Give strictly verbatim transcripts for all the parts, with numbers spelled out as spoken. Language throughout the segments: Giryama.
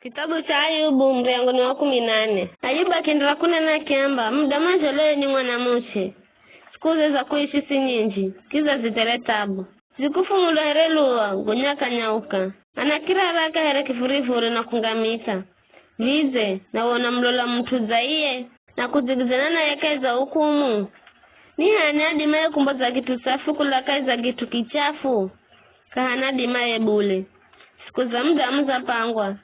Kitabu cha Ayubu, muryango ni wa kumi na nne. Ayubu akienderera kunena akiamba, muda mwazholoye ni mwanamuche, sikuze za kuishi si nyinji, kiza zithele thabu. Zikufumulwa here luwa, gonya kanyauka. Anakira haraka here kivurivuri na kungamika. Vidze, na wona mulola mut'u dza iye, na kudzigizana naye kahi za hukumu? Ni h'ani adimaye kumboza kit'u safi kula kahi za kit'u kichafu? K'ahana adimaye bule. Siku za mudamu zapangwa,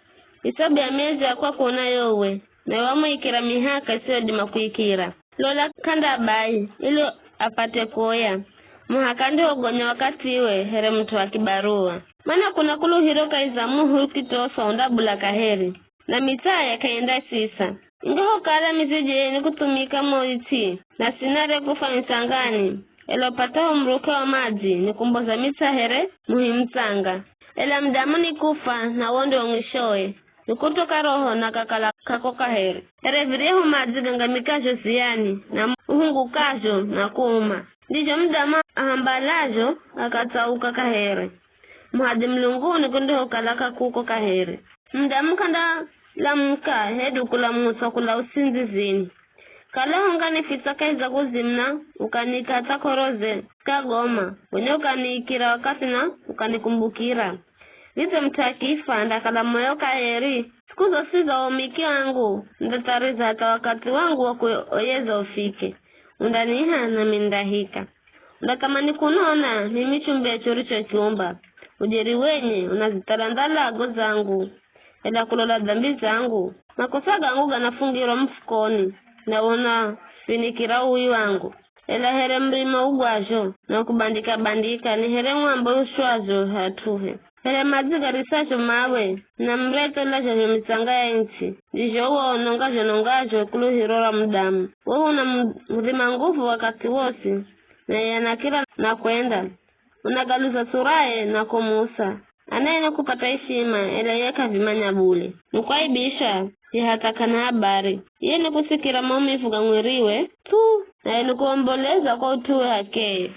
isabu ya miezi ya kwa kuona yowe, naye wamuikira mihaka isiyodima kuikira. Lola k'anda bai, ili apate kuoya. Muhaka ndiwo gonya wakatiwe here mut'u wa kibaruwa. Mana kuna kuluhiro kahi za muhi ukitoswa undabula kaheri, na mitsahe k'ayendasisa. Ingahokala mizijeni kuthumika mo its'i, na sinare kufa mitsangani, ela upataho muruke wa madzi ni kumboza mitsahe here muhi mutsanga. Ela mudamu ni kufa, na wo ndio mwishowe, ni kutoka roho na kakala k'ako kaheri. Here viryahu madzi gangamikazho ziyani, na uhungukazho na kuuma, ndizho mudamu ahambalazho akatsauka kaheri. Muhadhi mulunguni kundihokala k'akuko kaheri. Mudamu k'andalamuka hedu kulamutswa kula usindzizini. Kala hunganifitsa kahi za kuzimna, ukanika hata k'oroze kagoma, wenye ukaniikira wakathi na ukanikumbukira. Vidze mut'u akifa, andakala moyo kaheri? Siku zosi za umiki wangu, ndathariza hata wakathi wangu wa kuoyeza ufike. Undaniha, nami ndahika. Undatamani kunona, mimi chumbecho urichokiumba. Ujeri wenye unazithara ndalago zangu, ela kulola dhambi zangu. Makosa gangu ganafungirwa mufukoni, na unafinikira uwi wangu. Ela here murima ugwazho na kubandika-bandika, ni here ng'wambo ushwazho hat'uhe. Here madzi garisazho mawe, na murethe ulazhazho mitsanga ya its'i, ndizho uwo unongazho-nongazho kuluhiro ra mudamu. Wewe una mu-, murima nguvu wakathi wosi, naye anakira na kwenda. Unagaluza suraye na kumusa. Anaye ni kupata ishima, ela iye k'avimanya bule. Ni kwaibisha, ye hata k'ana habari. Iye ni kusikira maumivu ga mwiriwe thu, naye ni kuomboleza kwa ut'uwe h'akeye.